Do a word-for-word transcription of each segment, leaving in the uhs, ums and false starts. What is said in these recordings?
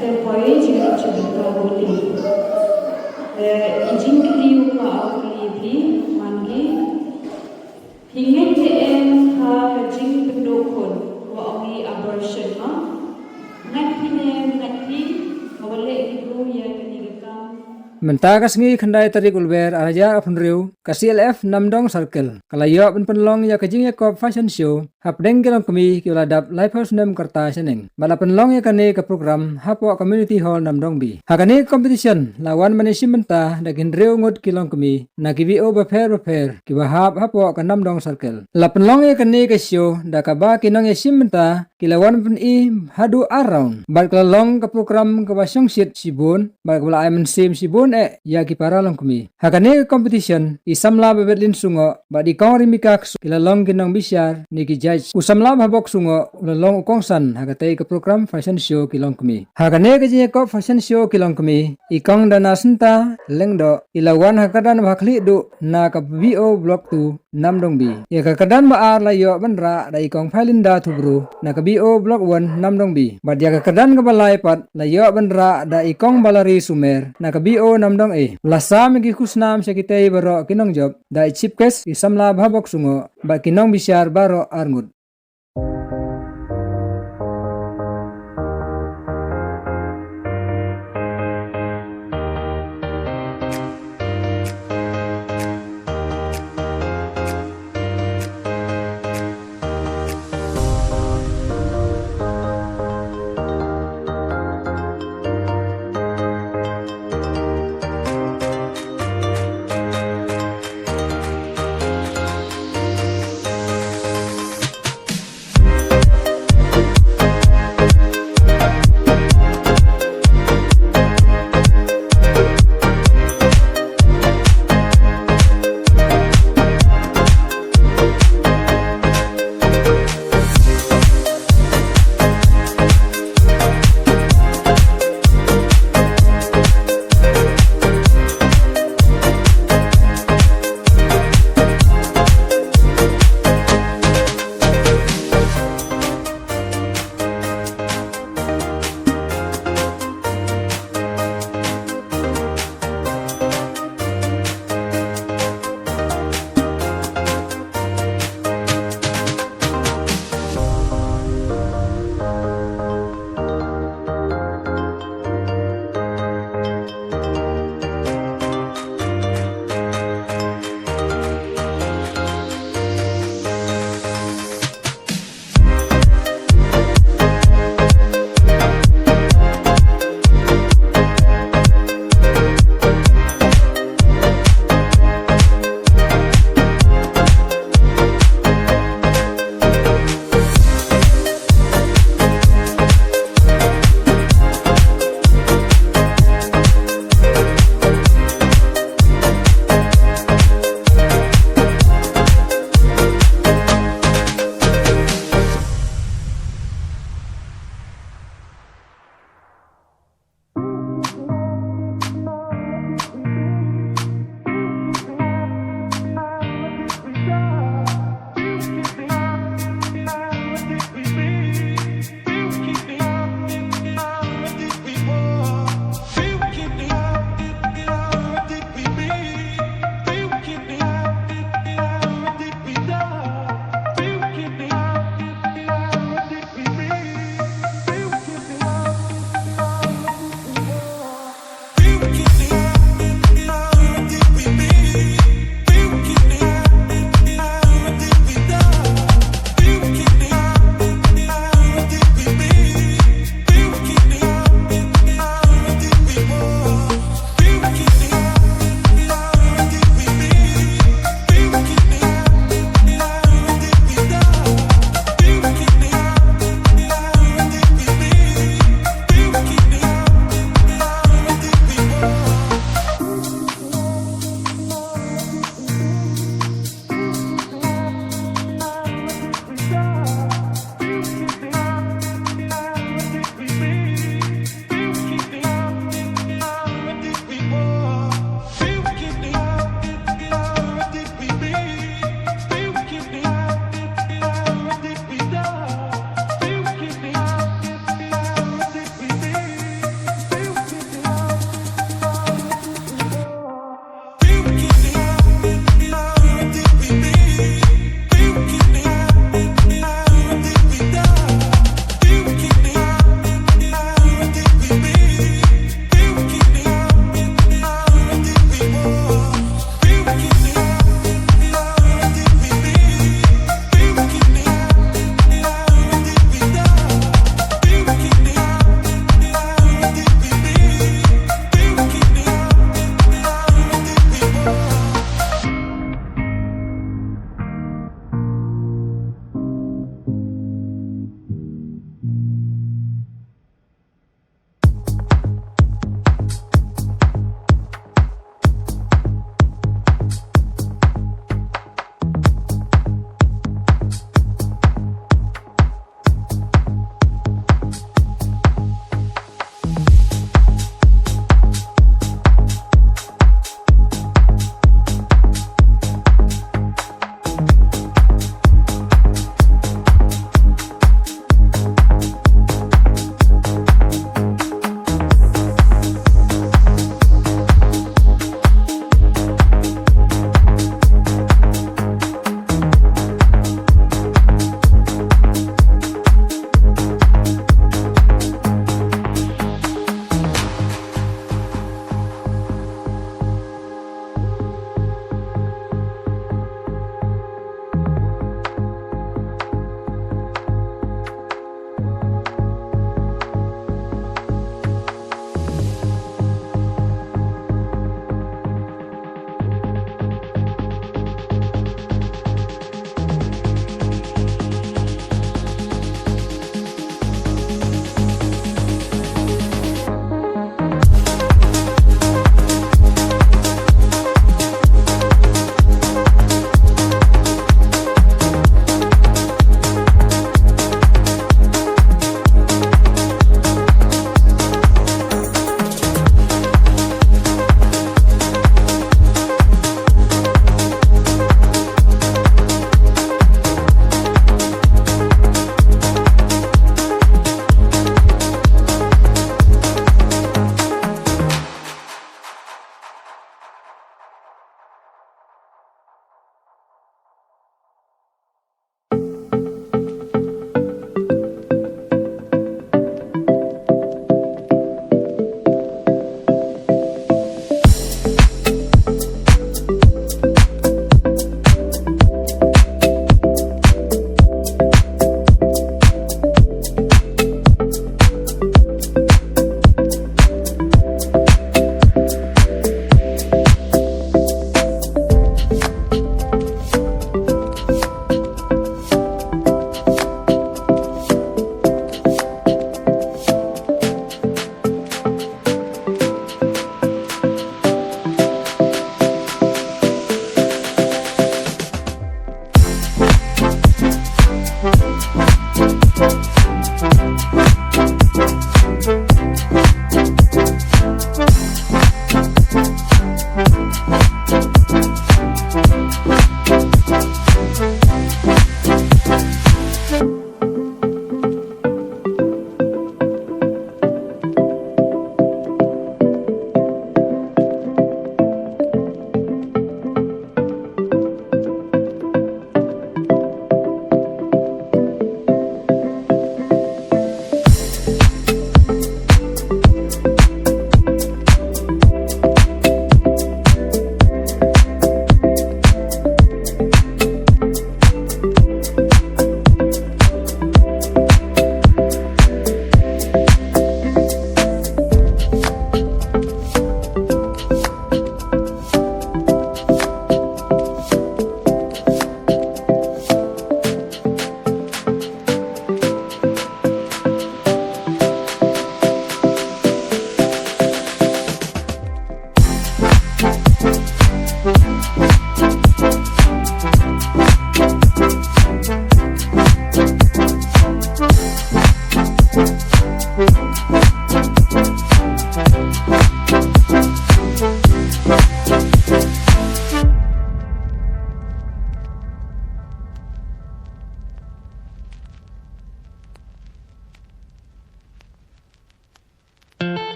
Te poi jingïakhun ka buli. Eh, i jingkylli u ka kylli phi, man ki. Phi ngeit ne em ha ka jingpynduh khun, wa ong i abortion ma? Ngeit phi ne em ngeit phi, ha wa leh ki bru ïa kane ka kam. Mynta ka sngi khyndai tarik u Lber ar hajar arphew hynriew, ka C L F Namdong Circle ka la ïoh ban pynlong ïa ka jingïakop fashion show hapdeng ki longkmie ki la dap laiphew snem ka rta shaneng. Bad la pynlong ïa kane ka program hapoh Community Hall Namdong B. Ha kane ka competition la wan ban ïashim bynta da ki hynriew ngut ki longkmie na ki V O bapher bapher kiba hap hapoh ka Namdong Circle. La pynlong ïa kane ka show da kaba ki nongïashim bynta ki la wan pyni haduh ar round. Bad ka la long ka program kaba shongshit shibun, bad kaba la ai mynsiem shibun eh ïa ki para longkmie. Ha kane ka competition, i samla Babethlin Sungoh bad i kong Rimika Ksu ki la long ki nongbishar ne ki judge. U samla Bhabok Sungoh u la long u kongsan ha katei ka program fashion show ki longkmie. Ha kane ka jingïakop fashion show ki longkmie, i kong Dana Synta Lyngdoh i la wan ha ka kyrdan ba ha khlieh duh na ka V O Block two Namdong B. Ïa ka kyrdan ba ar la ïoh ban rah da i kong Phailinda Thubru na ka V O Block one Namdong B. Bad ïa ka kyrdan kaba lai pat la ïoh ban rah da i kong Balari Sumer na ka V O Namdong A. La sam ïa ki khusnam sha kitei baroh ki nongjop da i chief guest i samla Bhabok Sungoh bad ki nongbishar baroh arngut.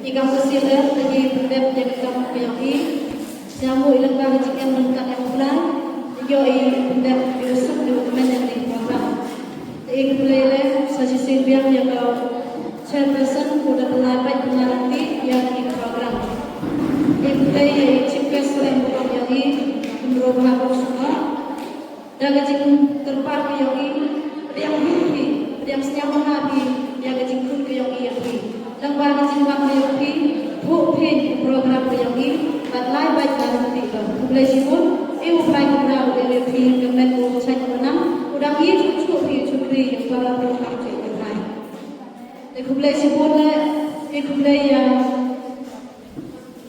I kam ka C L M ka jingpyndep ïa ka kam ka ïong i. Sñiawbha i lyngba ka jingem ryngkat ïa u Blei, ïoh i pyndep ïa u suk ïa u kmen ïa ka program. Te i khublei leh sa shisien biang ïa ka chairperson, u da pynlait bad pynlait ryntih ïa ka program. I khublei ïa i chief guest, syriem burom ïa i, Kynrad Bhaduk Sngok. Da ka jingkyrpad ka ïong i, pdiang hi phi, pdiang sñiawbha hi, ïa ka jingkyrpad ka ïong i ïa phi. Lyngba ka jingwan ka ïong phi, buh phi program ka ïong i, bad lai bad ka ryntih ka. Khublei shibun, i u Blei u kyrkhu ïa phi, ka met u chait u nang, u dang i chuh chuh phi, chuh phi, para program chuh ka Blei. Te khublei shibun leh, i khublei ïa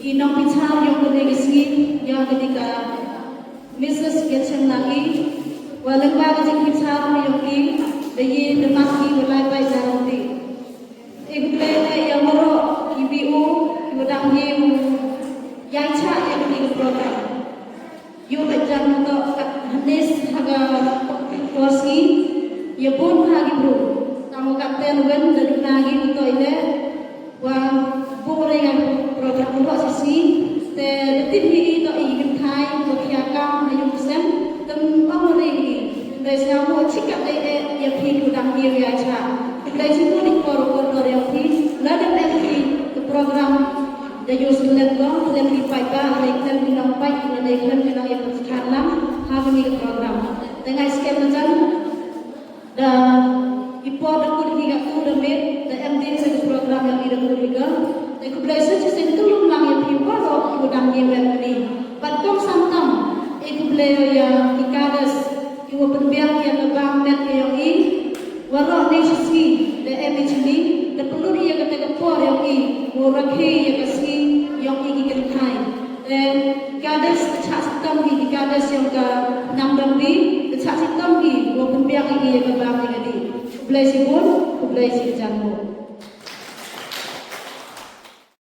i nongbitar ïong kane ka sngi, ïa kane ka Missus Gacheng Langi, wa lyngba ka jingbitar ïong i, da i da mat i wa lai bai da ryntih. I khublei leh ïa waroh i B O, i wa dang i u ïaishah ïa kane ka program. Ïoh bad jan to kat hanes ha ka por sngi, ïa bun ha ki bru. Tang wa kat ten wen da duna ki to i leh, wa buh re ïa program u lok shisngi, te da tip hi i to i kynthai, to khia kam, na yung sem, tem ong re i. Te sñiawbha chikat dei e, ïa phi u dang ïa ïa cha. Khublei shibun i por u por ïa phi, la dem em phi, ka program, da ïoh sngewlem ko, khlem ki paidbah, lane khlem ki nongpeit, lane khlem ki nongïakhun sngewthuh lang, ha kane ka program. Te nga ai skhem na jan, da i por da kut hi katto da miet, da em dien sa ka program ïa i da kut hi ka. Te khublei sa shisien kylluid lang ïa phi waroh kiwa dang ïa wan kane. Bad kong sam tam, i khublei ïa ki cadres, kiwa pynbiang ïa ka bam met ka ïong i, waroh ne shisngi, da em i chini, da pynlut ïa kata ka por ïong i, wa rakhe ïa ka sngi ïong i ki kynthai. Te cadres ka chah shitom hi, ki cadres ïong ka Namdong B, ka chah shitom hi, wa pynbiang ïa i ïa ka bam ïa ka dih. Khublei shibun, khublei shijan mo.